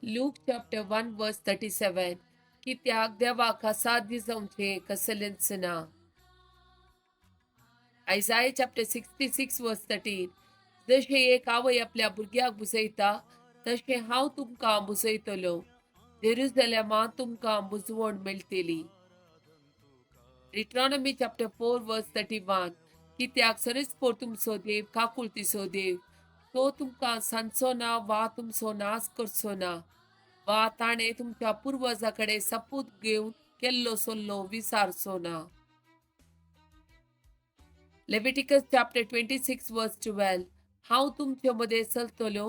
Luke chapter 1 verse 37, कित्याक देवाक असाध्य जावचें कसलेंच ना. Isaiah chapter 66 verse 13, जशें एक आवय आपल्या भुरग्याक बुजयता तशें हांव तुमकां बुजयतलो, जेरुजलेमा तुमकां बुजवण मेळटली. Deuteronomy chapter 4 verse 31, कित्याक सरेस्पोर तुमचो देव काकुळतीचो देव, तो तुमकां सांजचो ना वा तुमचो नाश करचो ना वा ताणें तुमच्या पुर्वजा कडेन सपूत घेवन केल्लो सल्लो विसारचो ना. Leviticus chapter 26 verse 12, हांव तुमचे मदें चलतलो,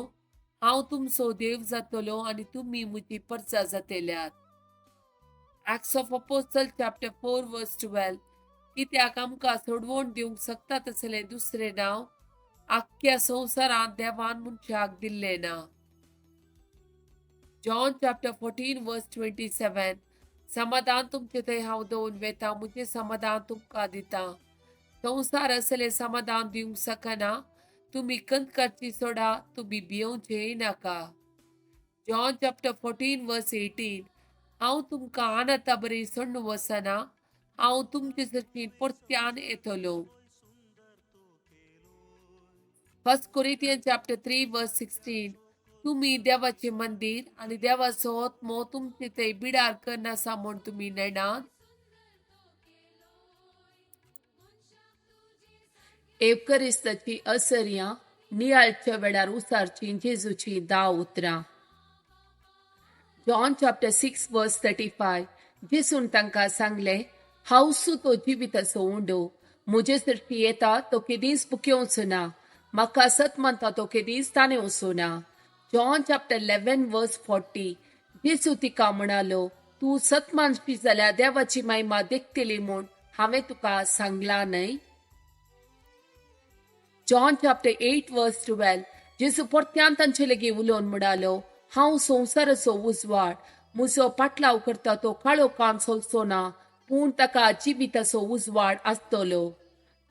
हांव तुमचो देव जातलो आनी तुमी म्हजी परजा जातल्यात. Acts of Apostle chapter 4 verse 12, कित्याक आमकां सोडवण दिवंक शकता तसलें दुसरें नांव आख्ख्या संवसारांत देवान मनशाक दिल्लें ना. John chapter 14 verse 27, समाधान तुमचे थंय हांव दवरून वेता, म्हजें समाधान तुमकां दिता. संवसार असलें समाधान दिवंक शकना. तुमी कंतकाची सोडा, तुमी भियोवचेय नाका. John chapter 14 verse 18, हांव तुमकां अनाथा बरी सोडून वचना, हांव तुमचे सरशी परत्यान येतलो. 1 Corinthians chapter 3 verse 16, तुमी देवाचें मंदीर आनी देवाचो आत्मो तुमचे थंय बिडार करनासा म्हूण तुमी नेणात. एवकरिस्ताची असर्यां नियाळच्या वेळार उसारचीं जेजूचीं 10 उतरां. John chapter 6 verse 35, जेजून तांकां सांगलें, हांव सु तो जिविताचो उंडो, म्हजे सरशी येता तो केदींच भुकेवचो ना, म्हाका सत मानता तो केदींच ताणेवचो ना. John chapter 11 verse 40, जेजू तिका म्हणालो, तूं सत मानशी जाल्यार देवाची महिमा देखतली म्हूण हांवें तुका सांगलां न्हय. John chapter 8 verse 12, जेजू परत्यान तांचे लागीं उलोवन म्हणालो, हांव संवसाराचो उजवाड, म्हजो पाटलाव करता तो काळो कान चलचो ना, पूण ताका जिविताचो उजवाड आसतलो.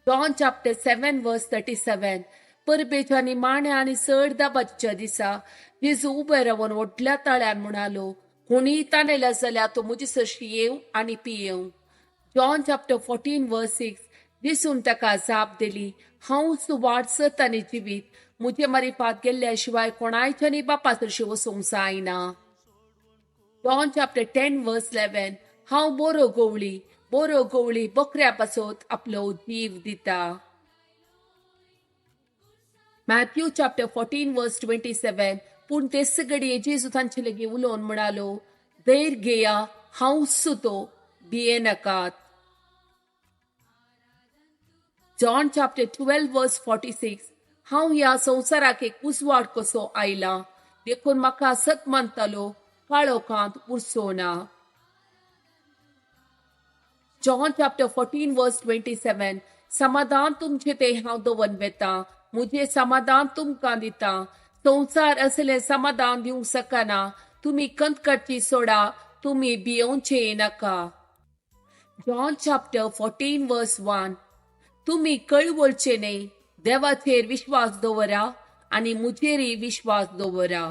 John chapter 7 verse 37, परबेच्या निमाण्या आनी चड दाबाच्या दिसा जेजू उबे रावन व्हडल्या ताळ्यान म्हणालो, कोणीय ताणेला जाल्यार तो म्हजे सरशी येवं आनी पियेवं. John chapter 14 verse 6, जेजून ताका जाप दिली, हांवच वाट सत आनी जिवीत, म्हजे मारिफात गेल्ल्या शिवाय कोणायच्यानी बापा सरशी वचूंक जायना. John chapter 10 verse 11, हांव बरो गवळी, बरो गवळी बकऱ्या पासत आपलो जीव दिता. Matthew chapter 14 verse 27, पूण तेच घडये जेजू तांचे लागीं उलोवन म्हणालो, धैर्य घेया, हांव सुतो, भियेनाकात. John chapter 12 verse 46, हांव ह्या संवसाराक एक उजवाड कसो आयला, देखून म्हाका सत मानतालो काळोखांत उरचो ना. John chapter 14 verse 27, समाधान तुमचे ते हांव दवरून वेता, म्हजें समाधान तुमकां दिता. संवसार असलें समाधान दिवंक शकना. तुमी कंतकाची सोडा, तुमी भियोवचे नाका. John chapter 14 verse 1, तुमी कळवळचे न्हय, देवाचेर विश्वास दवरा आनी म्हजेरय विश्वास दवरा.